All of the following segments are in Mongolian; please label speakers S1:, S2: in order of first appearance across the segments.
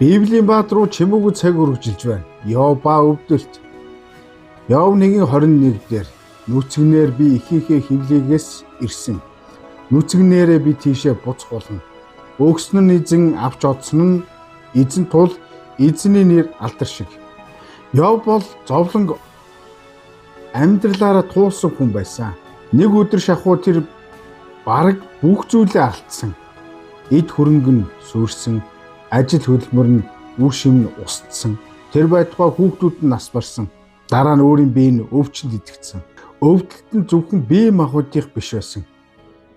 S1: Библийн баат руу чимээгүй цаг үргэлжилж байна. Йов ба өвдөлт. Йов 1:21 дээр нүцгэнээр би эхийнхээ хөвлөгөөс ирсэн. Нүцгэнээрээ би тийшээ буцах болно. Өгсөн нь эзэн, авч одсон нь эзэн тул эзний нэр алдар шиг. Йов бол зовлон амьдралаараа туулсан хүн байсан. Нэг өдөр шахуу тэр бараг бүх зүйлээ алдсан. Эд хөрөнгө нь сүрсэн, ажил хөдөлмөр нь үр шим нь устсан. Тэр байтугай хүүхдүүд нь нас барсан. Дараа нь өөрийн бие нь өвчнөд итгэцэн. Өвдөлт нь зөвхөн бие махбодынх биш байсан.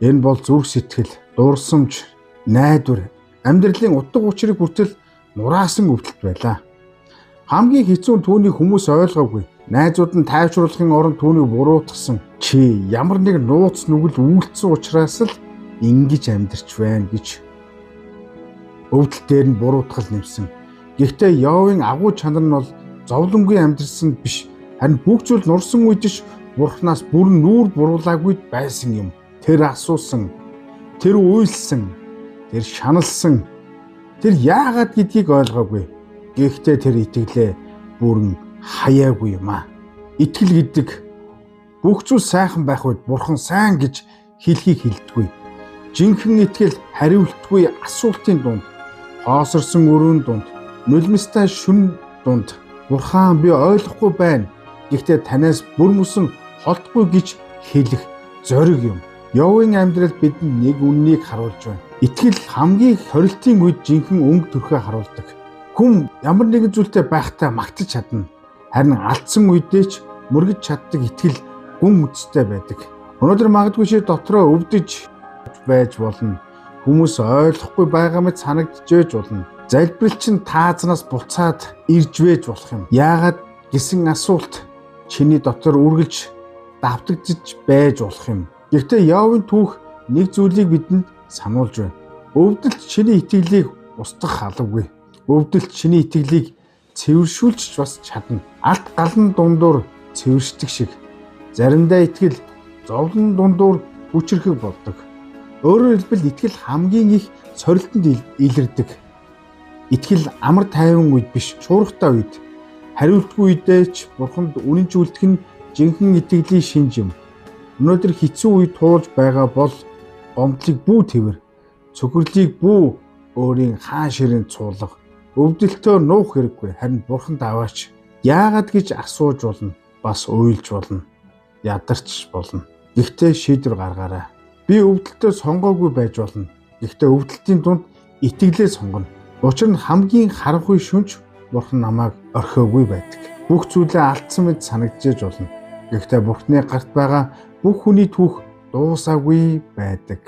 S1: Энэ бол зүрх сэтгэл, дурсамж, найдвар, амьдралын утга учирыг хүртэл нураасан өвдөлт байлаа. Хамгийн хэцүү нь түүнийг хүмүүс ойлгоогүй. Найзууд нь тайвшруулахын оронд түүнийг буруутгасан. Чи ямар нэг нууц нүгэл үйлдсэн учраас л ингэж амьдарч байна гэж өвдөлт дээр нь буруутгал нэмсэн. Гэхдээ Йовын агуу чанар нь бол зовлонгүй амьдарсан биш. Харин бүх зүйл нурсан үед ч Бурханаас бүрэн нүүр буруулаагүй байсан юм. Тэр асуусан, тэр уйлсан, тэр шаналсан. Тэр яагаад гэдгийг ойлгоогүй. Гэхдээ тэр итгэлээ бүрэн хаяагүй юм аа. Итгэл гэдэг бүх зүйл сайхан байх үед Бурхан сайн гэж хэлхийг хэлдэггүй. Жинхэнэ итгэл хариултгүй асуултын дунд, хоосорсон өрөөнд дунд, нулимстай шөнө дунд Бурхан би ойлгохгүй байна. Гэхдээ танаас бүр мөсөн холдохгүй гэж хэлэх зориг юм. Йовын амьдрал бидэнд нэг үннийг харуулж байна. Итгэл хамгийн хорилтын үед жинхэнэ өнгө төрхөө харуулдаг. Хүн ямар нэгэн зүйлтэй байхдаа магтаж чадна. Харин алдсан үедээ ч мөргөж чаддаг итгэл гүн үндэстэй байдаг. Өнөөдөр магадгүй чи дотроо өвдөж байж болно. Хүмүүс ойлгохгүй байгаа мэт санагдчихэж болно. Залбирал чинь таазнаас буцаад ирж байж болох юм. Яагаад гэсэн асуулт чиний дотор үргэлж давтагдж байж болох юм. Гэхдээ Йовын түүх нэг зүйлийг бидэнд сануулж байна. Өвдөлт чиний итгэлийг устгах алавгүй. Өвдөлт чиний итгэлийг цэвэршүүлж бас чадна. Алт галан дундуур цэвэршдэг шиг заримдаа итгэл зовлон дундуур хүчрхэг болдог. Өөрөөр хэлбэл итгэл хамгийн их сорилтонд илэрдэг. Итгэл амар тайван үед биш, шуургатай үед, хариултгүй үедээ ч Бурханд үнэнч үлдэх нь жинхэнэ итгэлийн шинж юм. Өнөөдөр хэцүү үе туулж байгаа бол гомдлыг бүү тэвэр, цөхрлийг бүү өөрийн хаан ширээнд цуулга. Өвдөлтөө нуух хэрэггүй, харин Бурханд аваач. Яагаад гэж асууж болно, бас уйлж болно, ядарч болно. Гэхдээ шийдвэр гаргаарай. Би өвдөлтөө сонгоогүй байж болно. Гэхдээ өвдөлтийн дунд итгэлээ сонгоно. Учир нь хамгийн харанхуй шөнө ч Бурхан намайг орхиогүй байдаг. Бүх зүйлээ алдсан мэт санагдчихэж болно. Гэхдээ Бурханы гарт байгаа бүх хүний түүх дуусаагүй байдаг.